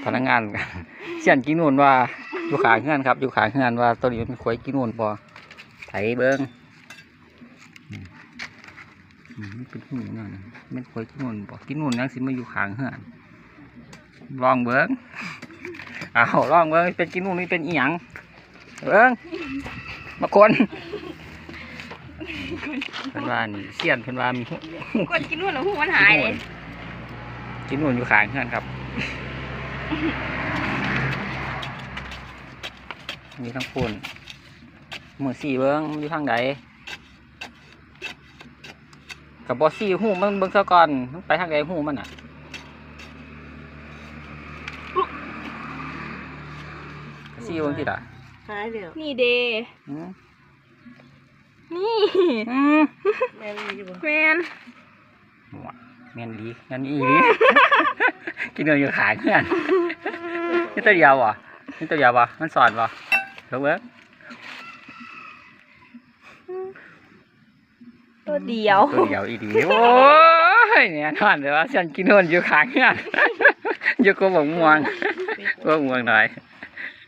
ພະນັກງານ ຊຽນກິນນູນວ່າຢູ່ຂ້າງເຮືອນຄັບ ຢູ່ຂ້າງເຮືອນວ່າໂຕນີ້ແມ່ນຄວາຍກິນນູນບໍ່ ໄປເບິ່ງ. ອືມ ອືມ ມັນເປັນຫູແນວນັ້ນ ແມ່ນຄວາຍກິນນູນບໍ່ ກິນນູນຫຍັງຊິມາຢູ່ຂ້າງເຮືອນ ລອງເບິ່ງ ອ້າວ ລອງເບິ່ງ ເປັນກິນນູນ ນີ້ເປັນອີ່ຫຍັງ ເບິ່ງ ມາຄົນ ເພິ່ນວ່ານີ້ ຊຽນເພິ່ນວ່າມີຫູ ຄົນກິນນູນແລ້ວຫູມັນຫາຍເດ້ ກິນນູນຢູ່ຂ້າງເຮືອນຄັບ ມີທັງຄົນ ມືຊີ້ເບິ່ງ ມັນຢູ່ທາງໃດ? ກໍບໍ່ຊີ້ຫູມັນເບິ່ງຊະກ່ອນ ມັນໄປທາງໃດຫູມັນນະ ຊີ້ເບິ່ງຕິລະ ຫາຍແລ້ວ ນີ້ເດ້ ອືມ ນີ້ ອືມ ແມ່ນອີ່ຫຼີບໍ່? ແມ່ນ ໂອ້ຍ ແມ່ນອີ່ຫຼີ ແມ່ນອີ່ຫຼີ ກິນເອົາຢູ່ຂ້າງເຮືອນ ມີຕົວດຽວບໍ່? ມີຕົວດຽວບໍ່? ມັນຊ້ອນບໍ່? ເບິ່ງ ເບິ່ງ. ຕົວດຽວ ຕົວດຽວອີ່ຫຼີ ໂອ້ຍ ແນ່ນອນເລີຍວ່າຊຽນກິນນູນຢູ່ຂ້າງເຮືອນ ຢູ່ກົກບັກມ່ວງ ກົກບັກມ່ວງນ້ອຍ